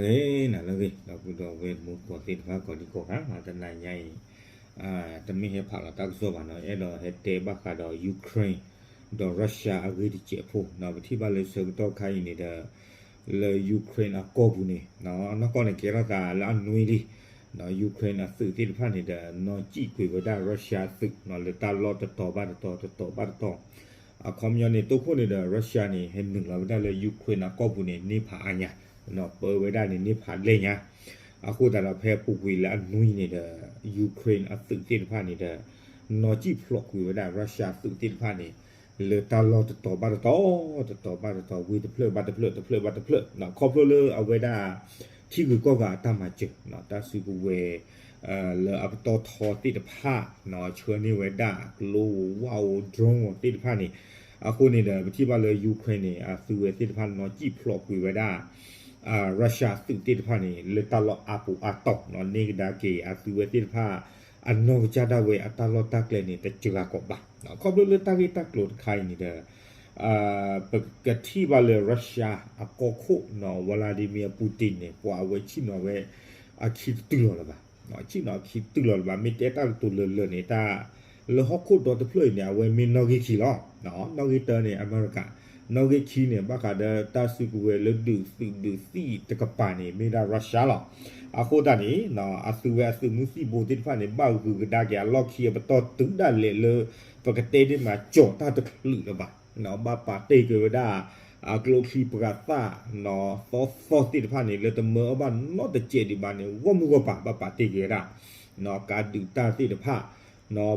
ဂ့ၤနၤလၢဂ့ၤ ဒီပုၢ်ဒီဝဲၢ်မုၣ်ကီၢ်သ့ၣ်တဖၣ်ကိးဒံကိးဂၤနီၤ, တနၤညါအံၤ တမ့ၢ်ဟဲဖးလီၤတၢ်ကစီၣ်ဘၣ်နီၤ, အဲၣ်ဒိးဟဲတဲဘၣ်ဃးဒီး Ukraine ဒီး Russia အဂ့ၢ်တစဲးဖိနီၤ, ပထံၣ်ဘၣ်လၢဆၢကတီၢ်ခါအံၤန့ၣ်ဒီး လၢ Ukraine အကီၢ်ပူၤန့ၣ် နီၢ်ကီၢ်န့ၣ်ကဲထီၣ်သးလၢအနွံလံ, Ukraine အသုးသ့ၣ်တဖၣ်န့ၣ်ဒီး နီၢ်ကံၣ်ကွံာ်ဝဲဒၣ် Russia အသုးနီၤ လၢတၢ်လီၢ်တတီၤဘၣ်တတီၤ တတီၤဘၣ်တတီၤ, အခီပညီန့ၣ် တိခိၣ်န့ၣ်ဒီး Russia န့ၣ် ဟဲနုာ်လီၤဝဲဒၣ်လၢ Ukraine အကီၢ်ပူၤန့ၣ် န့ၢ်ဖးအါညါ, ပၢဝဲဒၣ်န့ၣ် န့ၢ်ဖးဒဲၣ်ညါ, အဃိသတးဒီး ဖဲပူၤကွံာ်လၢအနွံန့ၣ်ဒီး Ukraine အသုးသ့ၣ်တဖၣ်န့ၣ်ဒီး နီၢ်ကံၣ်ဖျိးကွံာ်ဝဲဒၣ် Russia အသုးသ့ၣ်တဖၣ်န့ၣ် လၢတၢ်လီၢ်တတီၤဘၣ်တတီၤ တတီၤဘၣ်တတီၤ ဝ့ၢ်တဖျၢၣ်ဘၣ်တဖျၢၣ် တဖျၢၣ်ဘၣ်တဖျၢၣ်, ခီဖျိလၢအဝဲဒၣ် ထံဂုၤကီၢ်ဂၤအတၢ်မၤစၢၤ တၢ်စုကဝဲၤ လၢအပတီၢ်ထီသ့ၣ်တဖၣ် ဆှၢန့ၢ်ဝဲဒၣ်ကျိဧိၤဝၣ်ဧိၤ drone ဧိၤသ့ၣ်တဖၣ်န့ၣ်, အဃိန့ၣ်ဒီး ပထံၣ်ဘၣ်လၢ Ukraine န့ၣ် အသုးဝဲသ့ၣ်တဖၣ် နီၢ်ကံၣ်ဖျိးကွံာ်ဝဲဒၣ် Russia အသုးသ့ၣ်တဖၣ်န့ၣ် လၢတၢ်လီၢ်အါပူၤအါတီၤနီၤ, န့ၢ်ကဒါက့ၤ အသုးဝဲသ့ၣ်တဖၣ် အနီၢ်ကစၢ်ဒၣ်ဝဲအတၢ်လီၢ်တၢ်ကျဲန့ၣ် တစှၤကီးဘၣ်. ခီဖျိလၢတၢ်ဂ့ၢ်တၢ်ကျိၤတခါအံၤန့ၣ်ဒီး ပကထံၣ်ဘၣ်လၢ Russia အကီၢ်ခိၣ်နီၤ Vladimir Putin န့ၣ် ပှၤအဝဲဆ့ၣ်နီၤဝဲ အခံတတုၤလီၤလၢၤဘၣ်, ဆ့ၣ်နီၤအခံတတုၤလီၤလၢၤဘၣ်, မ့ၢ်တဲတၢ်ကတိၤလၢာ်လၢာ်န့ၣ် တၢ်လၢဟီၣ်ခိၣ်ဒီတဖျၢၣ်အံၤန့ၣ် အဝဲမ့ၢ်နီၣ်ဂံၢ်ခံလီၤ. နီၣ်ဂံၢ်တၢန့ၣ် အမဲရကၤ, နီၣ်ဂံၢ်ခံန့ၣ် ဘၣ်ဃးဒီးတၢ်စုကဝဲၤလၢဒုးသုးဒုးသံၣ်တကပၤန့ၣ် မ့ၢ်ဒၣ် Russia လီၤ. အဃိသတးန့ၣ် အသုးဝဲအသုးမုၢ်သံၣ်ဘိသ့ၣ်တဖၣ်န့ၣ် ဘၣ်ဂုၤကဒါက့ၤအလီၢ်ခံအပတီၢ်တုၤဒၣ်လဲာ်လၢ ပကတဲဒ်မး ကၠီၤတၢ်တချုးလၢၤဘၣ်, ဘၣ်ပာ်တ့ၢ်က့ၤဝဲဒၣ် အကျိချံပှၤသၣ် သီသီသ့ၣ်တဖၣ်န့ၣ် လၢတမၢအီၣ်ဘၣ်နီတစဲးဒံးဘၣ်န့ၣ် ဂီၢ်မုၢ်ဂီၢ်ပၤ ဘၣ်ပာ်တ့ၢ်က့ၤဝဲဒၣ် ကးဒုးတၢ်သ့ၣ်တဖၣ်,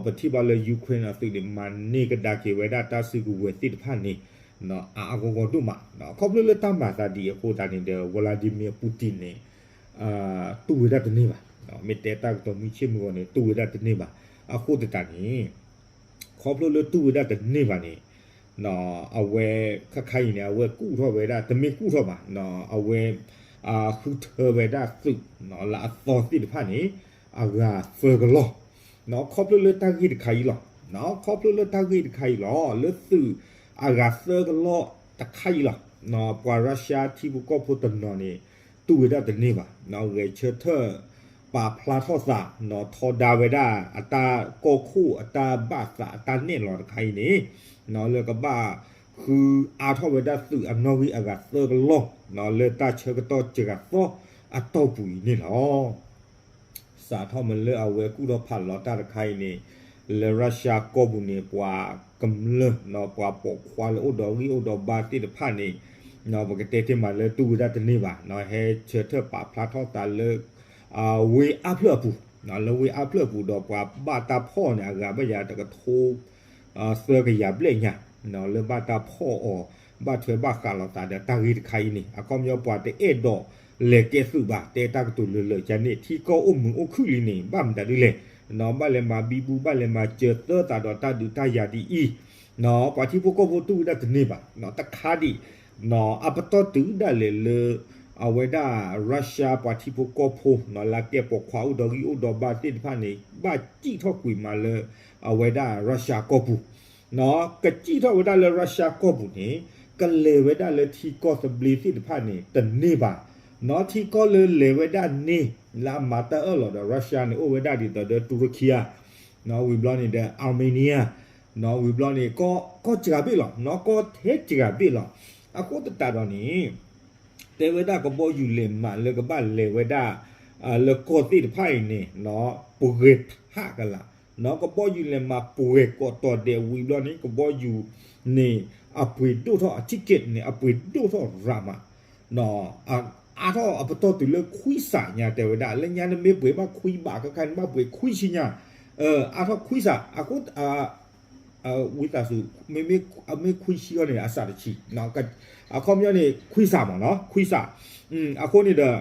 ပထံၣ်ဘၣ်လၢ Ukraine အသုးန့ၣ် မၤန့ၢ်ကဒါက့ၤဝဲဒၣ်တၢ်စုကဝဲၤသ့ၣ်တဖၣ်န့ၣ် အါအါဂီၢ်ဂီၢ်ဒိၣ်မး, ခီဖျိလၢတၢ်မၤသးဒ်အံၤအဃိသတးန့ၣ်ဒီး Vladimir Putin န့ၣ် တူၢ်ဝဲဒၣ်တန့ၢ်ဘၣ်, မ့ၢ်တဲတၢ်ကတိၤမုၢ်ဆ့ၣ်မုၢ်ဂီၤန့ၣ် တူၢ်ဝဲဒၣ်တန့ၢ်ဘၣ်. အဃိသတးန့ၣ် ခီဖျိလၢတူၢ်ဝဲဒၣ်တန့ၢ်ဘၣ်န့ၣ် အဝဲခါခါအံၤန့ၣ် အဝဲကူၣ်ထီၣ်ဝဲဒၣ် တမ့ၢ်ကူၣ်ထီၣ်ဘၣ်, အဝဲ ဃုထၢဝဲဒၣ်သုး လၢအသီသ့ၣ်တဖၣ်န့ၣ် အဂၤသၢကလီၢ်, ခီဖျိလၢတၢ်ဂ့ၢ်တခါအံၤလီၤ. ခီဖျိလၢတၢ်ဂ့ၢ်တခါအံၤလီၤ လၢသုးအဂၤသၢကလီၢ်တခါအံၤလီၤ. ပှၤ Russia ထံဖိကီၢ်ဖိတနီၤန့ၣ် တူၢ်ဝဲဒၣ်တန့ၢ်ဘၣ်, ဂဲၤဆၢထၢၣ် ပာ်ဖျါထီၣ်သး ထီဒါဝဲဒၣ်အတၢ်ကီၢ်ခိၣ်အတၢ်ဘၣ်သးအတၢ်နဲၣ်လီၤတခါအံၤန့ၣ် လၢကဘၣ်ဃုအါထီၣ်ဝဲဒၣ်သုးအနီၣ်ဂံၢ်အဂၤသၢကလီၢ် လၢတၢ်ဆၢကတီၢ်စှၤသီအတီၢ်ပူၤအံၤန့ၣ်လီၤ. စးထီၣ်မ့ၢ်လၢအဝဲကူၣ်ထီၣ်ဖးလီၤတၢ်တခါအံၤန့ၣ် လၢ Russia ကီၢ်ပူၤန့ၣ် ပှၤကမျၢၢ် ပှၤပိာ်ခွါလၢအိၣ်ဒီးဂံၢ်အိၣ်ဒီးဘါသ့ၣ်တဖၣ်န့ၣ် ပကတဲတ့ၢ်မးလၢတူၢ်ဝဲဒၣ်တန့ၢ်ဘၣ်, ဟဲဆၢထၢၣ်ပာ်ဖျါထီၣ်သးလၢ ဝ့ၢ်အါဖျၢၣ်အပူၤ, လၢဝ့ၢ်အါဖျၢၣ်အပူၤဒီးပှၤဘၣ်တၢ်ဖီၣ်န့ၣ် အဂၤဘၣ်ယၤတကထိ သၢကယၤဘျဲၣ်ညါ လၢဘၣ်တၢ်ဖီၣ်အီၤ ဘၣ်ထွဲဘၣ်ဃးလိာ်သးဒီးတၢ်ဂ့ၢ်တခါအံၤန့ၣ် အခီပညီပှၤတအဲၣ်ဒိးလဲၤကဲသုးဘၣ် တဲတၢ်ကတိၤလၢာ်လၢာ် ကန့ၣ် ထံကီၢ်အိၣ်မုာ်အိၣ်ခုၣ်လံန့ၣ် ဘၣ်မတၤဒ်လဲၣ်, ဘၣ်လဲၤမၤဘံဘူ ဘၣ်လဲၤမၤစၢၤသၢသးဒီးတၢ်ဒုးတၢ်ယၤဒ်အံၤ, ပှၤထံဖိကီၢ်ဖိတူၢ်ဝဲဒၣ်တန့ၢ်ဘၣ်, တခါဒံး အပတီၢ်တုၤဒၣ်လဲာ်လၢ အဝဲဒၣ် Russia ပှၤထံဖိကီၢ်ဖိ လၢကဲပိာ်ခွါအိၣ်ဒီးဂံၢ်အိၣ်ဒီးဘါသ့ၣ်တဖၣ်န့ၣ် ဘၣ်စံၣ်ထီၣ်ကွံာ်မးလၢ အဝဲဒၣ် Russia ကီၢ်ပူၤ, ကစံၣ်ထီၣ်ဝဲဒၣ်လၢ Russia ကီၢ်ပူၤန့ၣ် ကလဲၤဝဲဒၣ်လၢထံကီၢ်သဘျ့သ့ၣ်တဖၣ်န့ၣ် တန့ၢ်ဘၣ်, ထံကီၢ်လၢလဲၤဝဲဒၣ်န့ၣ် လၢအမၤတၢ်အၢၣ်လီၤဒီး Russia န့ၣ် အိၣ်ဝဲဒၣ်ဒ်သိးဒီး တူရကံယါ ဝံၤဘျီန့ၣ်ဒီး Armenia ဝံၤဘျီန့ၣ် ကီၢ်စှၤဘ့ၣ်လီၤ, ကီၢ်ထဲစှၤဘ့ၣ်လီၤ. အဃိသတးဒီးန့ၣ် တဲဝဲဒၣ်ကဘီယူၤလဲၤမးလၢကဘၣ်လဲၤဝဲဒၣ် လၢကီၢ်သ့ၣ်တဖၣ်အံၤန့ၣ် ပှဲၤထးကလာ်, ကဘီယူၤလဲၤမးပှဲၤကိးတီၤဒဲးဝံၤဘျီန့ၣ် ကဘီယူၤန့ၣ် အပှ့ၤဒိၣ်ထီၣ် အ ticket န့ၣ် အပှ့ၤဒိၣ်ထီၣ်ရးမး အါထီၣ်အပတီၢ်တုၤလၢခွံစးညါ တဲဝဲဒၣ် လၢညါနမ့ၢ်ပှ့ၤဘၣ်ခွံဘး ခဲခါန့ၣ်ဘၣ်ပှ့ၤခွံဆံညါ, အါထီၣ်ခွံစး အဃိ ဝံသးစူၤ မ့မ့ၢ်ခွံဆံဃီန့ၣ် အစးတဆံ, အခီပညီန့ၣ် ခွံစးမးနီၤ ခွံစး, အဃိန့ၣ်ဒီး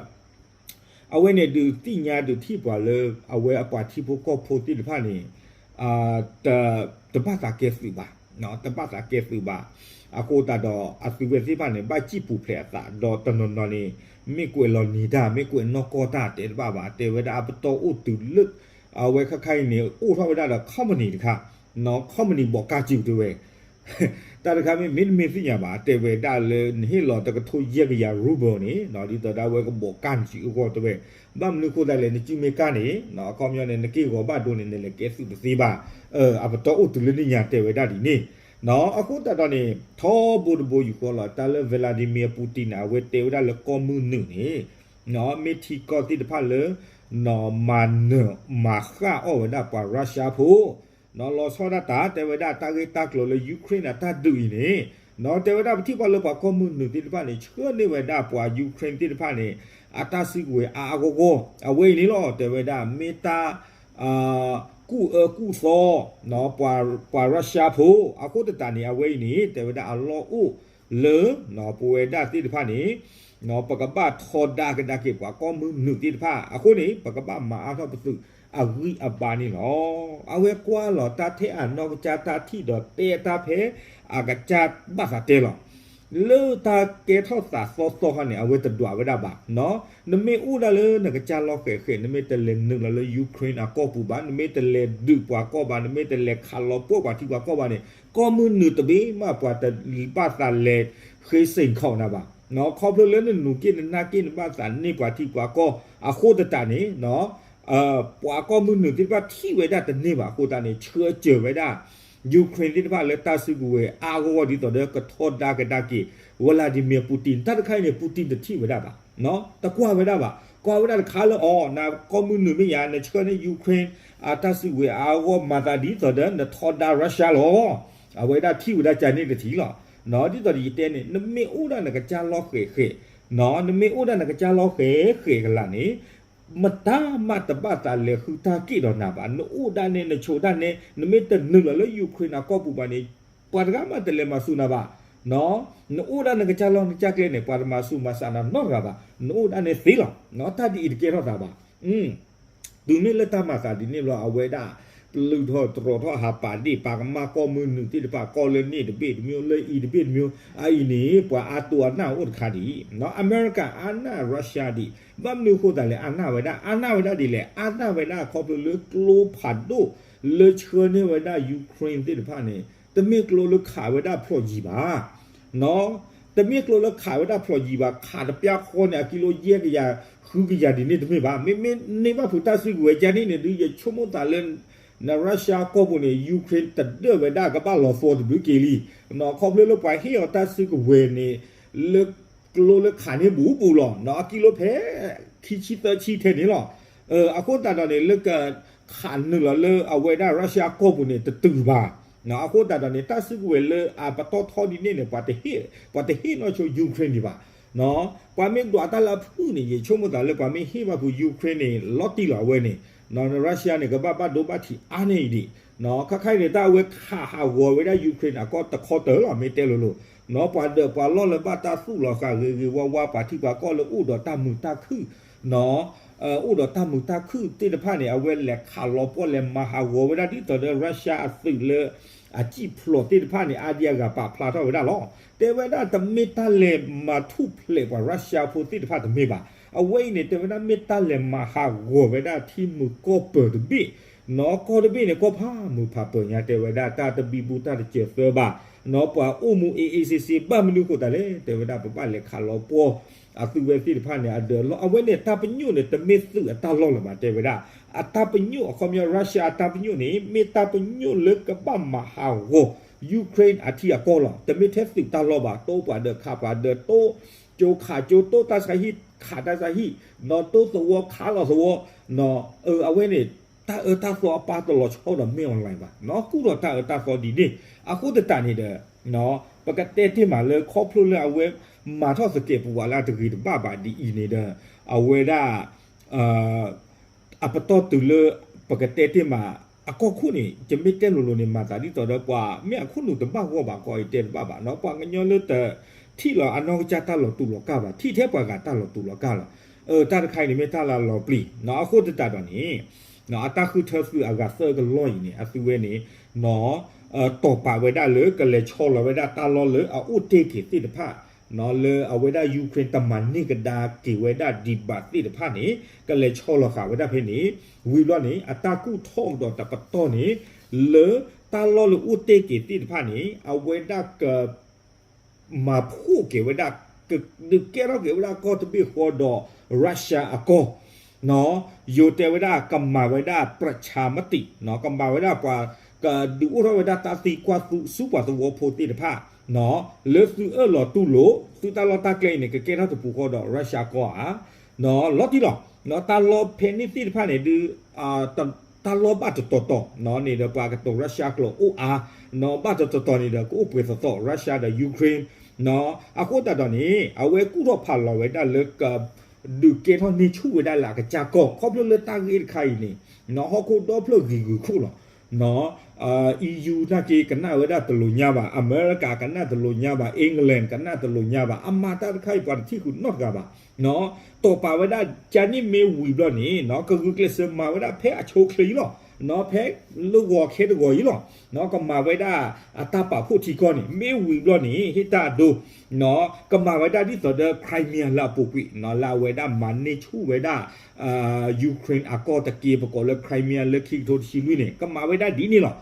အဝဲန့ၣ်ဒုးသ့ၣ်ညါဒုးထံၣ်ပှၤလၢ အဝဲအပှၤထံဖိကီၢ်ဖိသ့ၣ်တဖၣ်န့ၣ် တဘၣ်သးကဲသုးဘၣ်, တဘၣ်သးကဲသုးဘၣ်, အဃိသတးဒီးအသုဝဲသ့ၣ်တဖၣ်န့ၣ် ဘၣ်စံၣ်ပူၤဖျဲးအသး ဒီးတနီၤနီၤန့ၣ် မ့ၢ်ကွဲးလီၤနံၤတၢ် မ့ၢ်ကွဲးနီၢ်ကီၢ်တၢ်တဲတဘၣ်ဘၣ် တဲဝဲဒၣ်အပတီၢ်အိၣ်တုၤလၢ အဝဲခါခါအံၤန့ၣ် အိၣ်ထီၣ်ဝဲဒၣ်ဒီး company တခါ, company ဘီးကါစုတဲဝဲ, တၢ်တခါမ့ၢ် မ့တမ့ၢ်သ့ၣ်ညါဘၣ် တဲဝဲဒၣ်လၢနဟ့ၣ်လီၤတကထိယဲၢ်ကယၤ ruble န့ၣ် ဒ်သိးဒၣ်ဝဲကဘိးကၢ်နစုအဂီၢ်တဲဝဲ, ဘၣ်မနုၤအဃိသတးလဲၣ် နစုမ့ၢ်ကၢ်န့ၣ် အခီပညီန့ၣ် နက့ၢ်ဂီၤဘၣ်ဒိန့ၣ် နလဲၤကဲသုးတသ့ဘၣ်, အပတီၢ်အိၣ်တုၤလၢန့ၣ်ညါတဲဝဲဒၣ်ဒ်န့ၣ်, အဃိသတးဒီးန့ၣ် ထီဘိတဘိယူၢ်ဃီလီၤ တၢ်လၢ Vladimir Putin န့ၣ် အဝဲတဲဝဲဒၣ်လၢကီၢ်မုၢ်နုာ်န့ၣ် မ့ၢ်ထံကီၢ်သ့ၣ်တဖၣ်လၢ မၤနၢၤမၤဃၣ်အီၣ်ဝဲဒၣ်ပှၤ Russia ဖိ လီၤဆီဒၣ်တၢ် တဲဝဲဒၣ်တၢ်ဂ့ၢ်တၢ်ကျိၤလၢ Ukraine အတၢ်ဒုးအံၤန့ၣ်, တဲဝဲဒၣ်ပထံၣ်ဘၣ်လၢပှၤကီၢ်မုၢ်နုာ်သ့ၣ်တဖၣ်န့ၣ် ဆှၢန့ၢ်ဝဲဒၣ်ပှၤ Ukraine သ့ၣ်တဖၣ်န့ၣ် အတၢ်စုကဝဲၤအါအါဂီၢ်ဂီၢ် အဝဲအံၤန့ၣ်လီၤ တဲဝဲဒၣ်မ့ၢ်တၢ် ကူၣ်အၢကူၣ်သီ ပှၤ Russia ဖိ အဃိသတးန့ၣ် အဝဲအံၤန့ၣ် တဲဝဲဒၣ်အလီၢ်အိၣ်လၢ ပဝဲဒၣ်သ့ၣ်တဖၣ်န့ၣ် ပကဘၣ်ထီဒါကဒါက့ၤပှၤကီၢ်မုၢ်နုာ်သ့ၣ်တဖၣ် အဃိန့ၣ် ပကဘၣ်မၤအါထီၣ်ပသုးအဂံၢ်အဘါန့ၣ်လီၤ. အဝဲကွၢ်လီၤတၢ်ထဲအနီၢ်ကစၢ်တၢ်ထံၣ်ဒီးတဲတၢ်ဖဲ အကစၢ်ဘၣ်သးတဲလီၤ လၢတၢ်ကဲထီၣ်သးသီသီခါန့ၣ် အဝဲတဒွးဝဲဒၣ်ဘၣ်. နမ့ၢ်အိၣ်ဒၣ်လၢနကစၢ်လီၢ်ဃဲးဃဲး နမ့ၢ်တလဲၤနုာ်လီၤလၢ Ukraine အကီၢ်ပူၤဘၣ်, နမ့ၢ်တလဲၤဒုးပှၤကီၢ်ဘၣ်, နမ့ၢ်တလဲၤခးလီၤပှီၢ်ပှၤထံပှၤကီၢ်ဘၣ်န့ၣ် ကီၢ်မုၢ်နုာ်တဘ့ၣ်မး ပှၤတဘၣ်သးလဲၤဃ့စ့ၣ်ခီၣ်နၤဘၣ်. ခီဖျိလၢနနူၤက့ၣ်နနၢ်က့ၣ် နဘၣ်သးန့ၢ်ပှၤထံပှၤကီၢ်အဃိသတးန့ၣ် ပှၤကီၢ်မုၢ်နုာ်သ့ၣ်တဖၣ်ထံၣ်ဝဲဒၣ်တန့ၢ်ဘၣ်အဃိသတးန့ၣ် ဆှၢစၢၤဝဲဒၣ် Ukraine သ့ၣ်တဖၣ်လၢတၢ်စုကဝဲၤအါအါဂီၢ်ဂီၢ် ဒ်သိးဒီးကထီဒါကဒါက့ၤ Vladimir Putin တၢ်တခါအံၤန့ၣ် Putin တထံၣ်ဝဲဒၣ်ဘၣ်, တကွၢ်ဝဲဒၣ်ဘၣ်. ကွၢ်ဝဲဒၣ်တခါလၢအီၤ နကီၢ်မုၢ်နုာ်မ့ၢ်ယၤ နဆှၢန့ၢ် Ukraine အတၢ်စုကဝဲၤအါအါဂီၢ်ဂီၢ် မၤသးဒ်သိးဒီးနထီဒါ Russia လီၤ. အဝဲဒၣ်ထံၣ်ဝဲဒၣ်ကန့ၣ်တထံၣ်လီၤ. ဒ်သိးဒီးယတဲန့ၣ် နမ့ၢ်အိၣ်ဒၣ်နကစၢ်လီၢ်ဃဲးဃဲး နမ့ၢ်အိၣ်ဒၣ်နကစၢ်လီၢ်ဃဲးဃဲးကလာ်န့ၣ် မတၤမးတဘၣ်သးလဲၤဃုတၢ်က့ၣ်ဒီးနၤဘၣ်. နအိၣ်ဒၣ်န့ၣ် နဆိးဒၣ်န့ၣ် နမ့ၢ်တနုာ်လီၤလၢ Ukraine အကီၢ်ပူၤဘၣ်န့ၣ် ပှၤတဂၤမးတလဲၤမၤစူၤနၤဘၣ်. နအိၣ်ဒၣ်နကစၢ်လီၢ်နကစၢ်ကျဲန့ၣ် ပှၤတမၤစူၤမၤစးနၤနီတဂၤဘၣ်. နအိၣ်ဒၣ်န့ၣ်သ့လီၤ. တၢ်ဒ်အံၤတကဲထီၣ်သးဘၣ်. တုၤမ့ၢ်လၢတၢ်မၤသးဒ်န့ၣ်ဘျီ အဝဲဒၣ် ပျုၢ်ထီၣ်တြီၤထီၣ်ဟးပာ်ဒ့ၣ် ပာ်ကမၣ်ကီၢ်မုၢ်နုာ်သ့ၣ်တဖၣ် ကီၢ်လၢန့ၣ်တဘ့ၣ်တမံၤ လၢအံၤတဘ့ၣ်တမံၤ အအံၤန့ၣ် ပှၤအါတိအနၢ်အိၣ်တခါဒ်အံၤ အမဲရကၤအါနၢ် Russia ဒ်အံၤ ဘၣ်မနုၤအဃိသတးလဲၣ် အါနၢ်ဝဲဒၣ် အါနၢ်ဝဲဒၣ်ဒ်လဲၣ် အါနၢ်ဝဲဒၣ်ခီဖျိလၢကျိဖးဒိၣ် လၢဆှၢန့ၢ်ဝဲဒၣ် Ukraine သ့ၣ်တဖၣ်န့ၣ် တမ့ၢ်ကျိလၢခးဝဲဒၣ်ဖျိးယံၤဘၣ် တမ့ၢ်ကျိလၢခးဝဲဒၣ်ဖျိးယံၤဘၣ် ခးတပျၢ်ဃီန့ၣ် အကံလိယဲၢ်ကယၤ ဃုကယၤဒ်န့ၣ်တမ့ၢ်ဘၣ် မ့မ့ၢ်န့ၢ်ဘၣ်ဖုးတၢ်စုကဝဲၤကန့ၣ်န့ၣ် ဒုးယဆိကမိၣ်သးလၢ န Russia ကီၢ်ပူၤန့ၣ် Ukraine တဒၢၣ်ဝဲဒၣ်ကဘၣ်လီၤသီတဘျုးက့ၤလံ ခီဖျိလၢပှၤဟ့ၣ်အီၤတၢ်စုကဝဲၤန့ၣ် လၢကျိလၢခးန့ၢ်ဘူးဘူးလီၤ အကံလိဖဲ ခံဆံသၢဆံထဲန့ၣ်လီၤ အဃိသတးဒီးန့ၣ် လၢကခးနုာ်လီၤလၢအဝဲဒၣ် Russia ကီၢ်ပူၤန့ၣ် တတုၤဘၣ် အဃိသတးဒီးန့ၣ် တၢ်စုကဝဲၤလၢအပတီၢ်ထီဒ်န့ၣ်န့ၣ် ပှၤတဟ့ၣ်နီၢ်ဆိ Ukraine ဒံးဘၣ် ပှၤမ့ၢ်ဒွးတၢ်လၢအဖုၣ်န့ၣ် ယဆိကမိၣ်သးလၢပှၤမ့ၢ်ဟ့ၣ်ဘၣ်ဖုး Ukraine န့ၣ် လီၤတံၢ်လီၤအဝဲန့ၣ် Russia န့ၣ် ကဘၣ်ဘၣ်ဒိဘၣ်ထံးအါန့ၢ်အံၤဒံး ခါခါအံၤန့ၣ် တၢ်အဝဲခးဟးဂီၤဝဲဒၣ် Ukraine အကီၢ်တခီတၢၢ်လီၤ မ့ၢ်တဲလိၤလိၤ ပှၤဒၢးပှၤလီၢ်လၢဘၣ်တၢ်သူၣ်လီၤဃာ်ဂ့ၤဂ့ၤဝါဝါ ပှၤထံပှၤကီၢ်လၢအိၣ်ဒီးတၢ်မုာ်တၢ်ခုၣ် အိၣ်ဒီးတၢ်မုာ်တၢ်ခုၣ်သ့ၣ်တဖၣ်န့ၣ် အဝဲလဲၤခးလီၤပှီၢ်လဲၤမၤဟးဂီၤဝဲဒၣ်ဒ်သိးဒီး Russia အသုးလၢ အစံၣ်ဖျိးသ့ၣ်တဖၣ်န့ၣ် အါဒံအါဂၤပာ်ဖျါထီၣ်ဝဲဒၣ်လီၤ. တဲဝဲဒၣ်တမ့ၢ်တၢ်လဲၤမၤထူၣ်ဖျဲးပှၤ Russia ဖိသ့ၣ်တဖၣ်တမ့ၢ်ဘၣ်. အဝဲအံၤန့ၣ် တဲဝဲဒၣ်မ့ၢ်တၢ်လဲၤမၤဟးဂီၤဝဲဒၣ်ထံမုာ်ကီၢ်ပၢၤတဘ့ၣ် နီၢ်ကီၢ်တဘ့ၣ်န့ၣ် ကီၢ်ဖးမုာ်ဖးပၢၤညါ တဲဝဲဒၣ်တၢ်တဘံဘူတၢ်တစၢၤသၢဘၣ် နီၢ်ပှၤအိၣ်မူအ့ၣ်အ့ၣ်စ့စ့ ဘၣ်မနုၤဃိသတးလဲၣ် တဲဝဲဒၣ်ပဘၣ်လဲၤခးလီၤပှီၢ် အသုဝဲသ့ၣ်တဖၣ်န့ၣ် အဒၢးလီၢ် အဝဲန့ၣ် တၢ်ပညိၣ်န့ၣ် တမ့ၢ်သုးအတၢ်လီၢ်လၢၤဘၣ် တဲဝဲဒၣ် အတၢ်ပညိၣ် အခီပညီ Russia အတၢ်ပညိၣ်န့ၣ် မ့ၢ်တၢ်ပညိၣ်လၢကဘၣ်မၤဟးဂီၤ Ukraine အထံအကီၢ်လီၤ. တမ့ၢ်ထဲသုးတၢ်လီၢ်ဘၣ် တိပှၤဒၢးခးပှၤဒၢး တိကၠိခးကၠိ တိတၢ်ဆါဟံၣ်ခးတၢ်ဆါဟံၣ် နီၢ်တိသဝီခးလီၤသဝီ အဝဲန့ၣ် တၢ်အၢတၢ်သီအပၢ်တလီၤဆီဒီးမ့ၢ် online ဘၣ် ကူၣ်ဒီးတၢ်အၢတၢ်သီဒ်န့ၣ် အဃိသတးန့ၣ်ဒီး ပကတဲတ့ၢ်မးလၢခီဖျိလၢအဝဲမၤထီၣ်သကဲးပဝးလၢအတဂ့ၤတဘၣ်ဘၣ်ဒ်အံၤန့ၣ်ဒီး အဝဲဒၣ် အပတီၢ်တုၤလၢ ပကတဲတ့ၢ်မး အကီၢ်ခိၣ်န့ၣ် ယမ့ၢ်တဲလိၤလိၤန့ၣ် မၤသးဒ်သိးဒီးပှၤ မ့ၢ်အခိၣ်နူာ်တဘၣ်ဂီၢ်ဘၣ်ကီးအံၤတဲတဘၣ်ဘၣ်နီၤ ပှၤကညီလၢတထံၣ်လီၤအနီၢ်ကစၢ်တၢ်လီၤတူာ်လီၤကာ်ဘၣ် ထံၣ်ထဲပှၤဂၤတၢ်လီၤတူာ်လီၤကာ်လီၤ. တၢ်တခါအံၤန့ၣ်မ့ၢ်တၢ်လၢလီၤပျံၤ အဃိသတးဒီးန့ၣ် အတၢ်ဃုထၢသုးအဂၤသၢကလီၢ်အံၤန့ၣ် အသုဝဲန့ၣ် တီၢ်ပာ်ဝဲဒၣ်လၢကလဲၤဆီလီၤဝဲဒၣ်တၢ်လီၢ်လၢအအိၣ်တ့ၢ်က့ၤသ့ၣ်တဖၣ် လၢအဝဲဒၣ် Ukraine တမၤန့ၢ်ကဒါက့ၤဝဲဒၣ်ဒံးဘၣ်သ့ၣ်တဖၣ်န့ၣ် ကလဲၤဆီလီၤဃာ်ဝဲဒၣ်ဖဲန့ၣ် ဝံၤဘျီန့ၣ် အတၢ်ကူၣ်ထီၣ်ကဒီးတပတီၢ်န့ၣ် လၢ တၢ်လီၢ်လၢအိၣ်တ့ၢ်က့ၤသ့ၣ်တဖၣ်န့ၣ် အဝဲဒၣ်က မၤဖှိၣ်က့ၤဝဲဒၣ် ကဒုးကဲထီၣ်က့ၤဝဲဒၣ်ကီၢ်တဘ့ၣ်ဃီဒီး Russia အကီၢ် ယိၤတဲဝဲဒၣ်ကမၤဝဲဒၣ် ပြၢၣ်ဆၣ်မတံၣ် ကမၤဝဲဒၣ်ပှၤ ကဒုးအိၣ်ထီၣ်ဝဲဒၣ်တၢ်သံကွၢ်သူဆူပှၤသဝီဖိသ့ၣ်တဖၣ် လၢသုအၢၣ်လီၤတူၢ်လိာ် သုတၢ်လီၢ်တၢ်ကျဲအံၤန့ၣ် ကကဲထီၣ်တပူၤဃီဒီး Russia ကီၢ်ဧါ လီၤတံၢ်လီၤ တၢ်လီၢ်ဖဲန့ၣ်သ့ၣ်တဖၣ်န့ၣ်ဒုး တၢ်လီၢ်ဘၣ်တတီၤတီၤန့ၣ်ဒီး ပှၤကတိၤ Russia ကျိာ်အိၣ်အါ ဘၣ်တတီၤတီၤန့ၣ်ဒီး ကအိၣ်ပှဲၤသီသီ Russia ဒီး Ukraine အဃိသတးဒီးန့ၣ် အဝဲကူၣ်ထီၣ်ဖးလီၤဝဲဒၣ်လၢက ဒုးကဲထီၣ်န့ၢ်ဆူၣ်ဝဲဒၣ်လၢအကစၢ်ကီၢ် ခီဖျိလၢတၢ်ဂ့ၢ်တခါအံၤန့ၣ် ဟီၣ်ခိၣ်ဒီဖျၢၣ်ဂံၤဂုၤခိၣ်လီၤ EU နာ်က့ကနၣ်ဝဲဒၣ်တလိၤညါဘၣ်, အမဲရကၤကနၣ်တလိၤညါဘၣ်, England ကနၣ်တလိၤညါဘၣ်, အမၤတၢ်တခါအံၤပှၤတထံၣ်ဃုာ်နီတဂၤဘၣ် တီၢ်ပာ်ဝဲဒၣ်ကန့ၣ်မ့ၢ်ဝံၤဘျီန့ၣ် ကဂုာ်ကျဲးစၢးမၤဝဲဒၣ်ဖဲအဆိအချ့အံၤလီၤ. ဖဲလၢဂီၤခဲတဂီၤအံၤလီၤ. ကမၤဝဲဒၣ်အတၢ်ပာ်ဖှိၣ်ထံကီၢ်န့ၣ် မ့ၢ်ဝံၤဘျီန့ၣ် ဟ့ၣ်တၢ်အဒိ ကမၤဝဲဒၣ်ဒ်သိးဒီး Crimea လၢအပူၤကွံာ် လၢအဝဲဒၣ်မၤန့ၢ်ဆူၣ်ဝဲဒၣ် Ukraine အကီၢ်တက့ၢ် ပကိးလၢ Crimea လၢခံကထိတဆံလွံၢ်န့ၣ် ကမၤဝဲဒၣ်ဒ်န့ၣ်လီၤ.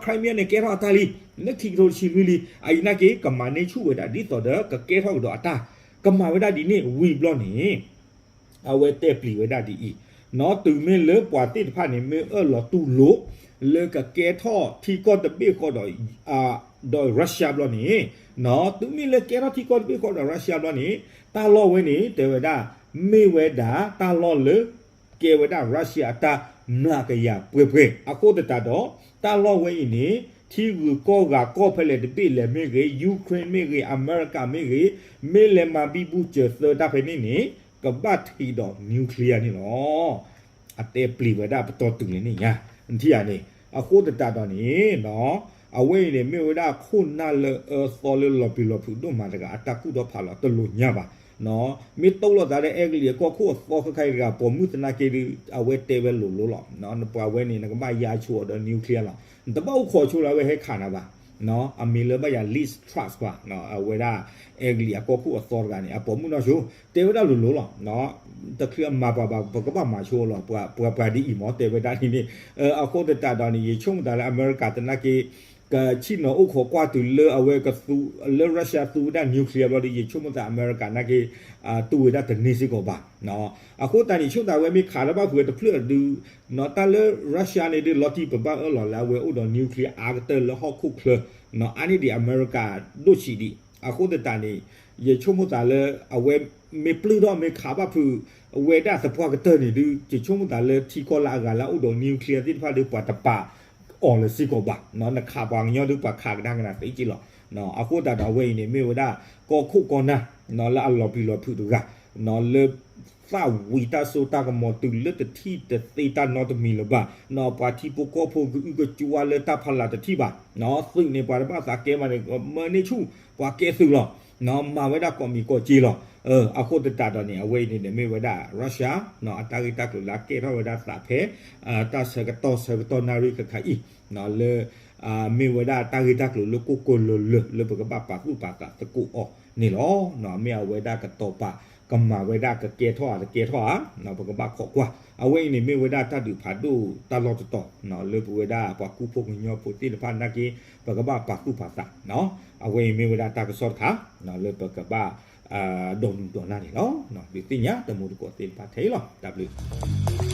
Crimea န့ၣ်ကဲထီၣ်အတၢ်လံ လၢခံကထိတဆံလွံၢ်လံ အအံၤနာ်က့ ကမၤန့ၢ်ဆူၣ်ဝဲဒၣ်ဒ်သိးဒီးကကဲထီၣ်ကဒီးအတၢ် ကမၤဝဲဒၣ်ဒ်န့ၣ် ဝံၤဘျီန့ၣ် အဝဲတဲပျံၤဝဲဒၣ်ဒ်အံၤ, တုၤမ့ၢ်လၢပှၤသ့ၣ်တဖၣ်န့ၣ် မ့ၢ်အၢၣ်လီၤတူၢ်လိာ် လၢကကဲထီၣ်ထံကီၢ်တဘ့ၣ်ဃီဒီး ဒီး Russia ဘျီန့ၣ်, တုၤမ့ၢ်လၢကဲထီၣ်ထံကီၢ်တဘ့ၣ်ဃီဒီး Russia ဘျီန့ၣ် တၢ်လီၢ်ဝဲန့ၣ် တဲဝဲဒၣ် မ့ၢ်ဝဲဒၣ်တၢ်လီၢ်လၢ ကဲဝဲဒၣ် Russia အတၢ်မျးကယၤပှဲၤပှဲၤ အဃိသတးဒီး တၢ်လီၢ်ဝဲအံၤန့ၣ် ထံဂုၤကီၢ်ဂၤကီၢ်ဖဲလဲၣ်တဘ့ၣ်လဲၣ်မ့ၢ်ဂ့ၤ, Ukraine မ့ၢ်ဂ့ၤ, အမဲရကၤမ့ၢ်ဂ့ၤ, မ့ၢ်လဲၤမၤဘံဘူစၢၤသၢတၢ်ဖဲန့ၣ်န့ၣ် ကဘၣ်ထံးဒီး nuclear န့ၣ်လီၤ. အတဲပျံၤဝဲဒၣ်ပတီၢ်တုၤလံန့ၣ်ညါ, နထံၣ်ဧါန့ၣ်, အဃိသတးဒီးန့ၣ် အဝဲအံၤန့ၣ် မ့ၢ်ဝဲဒၣ်ခိၣ်နၢ်လၢအၢသီလၢလီၤပျံၤလီၤဖုးဒိၣ်မးတဂၤ အတၢ်ကူၣ်ထီၣ်ဖးလီၤတလိၤညါဘၣ်. မ့ၢ်တိၢ်လိာ်သးလၢအဲကလံးအကီၢ်ခိၣ်အသီခဲခါအံၤတဂၤ ပိာ်မုၣ်သနာ်က့ဒုး အဝဲတဲဝဲလိၤလိၤလီၤ. ပှၤဝဲန့ၣ် နကဘၣ်ယါဆိးအီၤဒီး nuclear လီၤ. နတဘၣ်အိၣ်ခိးဆိလၢအဝဲဟဲခးနၤဘၣ်. အမံၤလၢဘၣ်ယၤ Liz Truss ပှၤ အဝဲဒၣ်အဲကလံးအကီၢ်ခိၣ်အသီတဂၤန့ၣ် အပိာ်မုၣ်နီၢ်ဆိ တဲဝဲဒၣ်လိၤလိၤလီၤ. တချုးအမၤပှၤဘၣ် ပကဘၣ်မၤဆိအီၤလီၤ. ပှၤပှၤဒ်အံၤမ့ၢ်တဲဝဲဒၣ်ဒ်န့ၣ်, အဃိသတးဒီးန့ၣ် ယဆိကမိၣ်သးလၢ အမဲရကၤသနာ်က့ ကဆ့ၣ်နီၤအိၣ်ခိးကွၢ်တုၤလၢအဝဲကသူ လၢ Russia သူဝဲဒၣ် nuclear ဘျီဒီး ယဆိကမိၣ်သးအမဲရကၤသနာ်က့ တူၢ်ဝဲဒၣ်တန့ၢ်စ့ၢ်ကီးဘၣ်. အဃိသတးန့ၣ် ဆိကမိၣ်သးဝဲမ့ၢ်ခးတၢ်ဘၣ်ဖုးဝဲတဖျၢၣ်ဒုး တၢ်လၢ Russia န့ၣ်ဒုး လီၤတံၢ်ပဘၣ်အၢၣ်လီၤလၢအဝဲအိၣ်ဒီး nuclear အါကတၢၢ်လၢဟီၣ်ခိၣ်ချၢ အါန့ၢ်ဒံးအမဲရကၤဒိၣ်ဆံးဒံး. အဃိသတးန့ၣ် ယဆိကမိၣ်သးလၢ အဝဲမ့ၢ်ပျုၢ်ထီၣ်မ့ၢ်ခးဘၣ်ဖုး အဝဲဒၣ်သပှၢ်ကတၢၢ်န့ၣ်ဒုး ယဆိကမိၣ်သးလၢထံကီၢ်လၢအဂၤလၢအအိၣ်ဒီး nuclear သ့ၣ်တဖၣ်ဒုး ပှၤတပာ်အီၤလၢစ့ၢ်ကီးဘၣ်. နခးပှၤကညီဒုး ပှၤခးကဒါကနၤသ့က့လီၤ. အဃိသတးဒီးအဝဲအံၤန့ၣ် မ့ၢ်ဝဲဒၣ်ကီၢ်ခိၣ်ကီၢ်နၢ် လၢအလီၤပျံၤလီၤဖုးတဂၤ လၢ သၣ်ဝံၤတၢ်စိတၢ်ကမီၤတုၤလၢတထံၣ်တသ့တၢ်နီတမံၤလၢၤဘၣ်. ပှၤထံဖိကီၢ်ဖိကအုကကွါလၢတၢ်ဖးလၢ်တထံၣ်ဘၣ်. သုးန့ၣ်ပှၤတဘၣ်သးကဲဘၣ်န့ၣ် မၢန့ၢ်ဆူၣ် ပှၤကဲသုးလီၤ. မၤဝဲဒၣ်ကိးမံၤကိးက့လီၤ. အဃိသတးဒီးန့ၣ် အဝဲအံၤန့ၣ်န့ၣ် မ့ၢ်ဝဲဒၣ် Russia အတၢ်ဂ့ၢ်တၢ်ကျိၤလၢအကဲထီၣ်ဝဲဒၣ်သးဖဲ တၢ်ဆၢကတီၢ်ဆၢကတီၢ်နၣ်ရံၣ်ခါခါအံၤ လၢ မ့ၢ်ဝဲဒၣ်တၢ်ဂ့ၢ်တၢ်ကျိၤလၢကိၢ်ကိၢ်လၢၤလၢၤ လၢပကဘၣ်ပာ်သူၣ်ပာ်သးသကိးအီၤန့ၣ်လီၤ. မ့ၢ်အဝဲဒၣ်ကတီၤပာ် ကမၤဝဲဒၣ်ကကဲထီၣ်ဧါတကဲထီၣ်ဧါ ပကဘၣ်ခိးကွၢ်. အဝဲအံၤန့ၣ်မ့ၢ်ဝဲဒၣ်တၢ်ဒုးဖးဒိၣ်တၢ်လီၢ်တတီၤ လၢပဝဲဒၣ်ပှၤကူဖိကညီဖိသ့ၣ်တဖၣ်နာ်က့ ပကဘၣ်ပာ်သူၣ်ပာ်သး. အဝဲအံၤမ့ၢ်ဝဲဒၣ်တၢ်ကစီၣ်တခါ လၢပကဘၣ် ဒိးနုာ်ဒိးနၢ်န့ၣ်လီၤ. ဒုးသ့ၣ်ညါတမူတကိးသ့ၣ်တဖၣ်ထဲအံၤလီၤ. တၢ်ဘျုး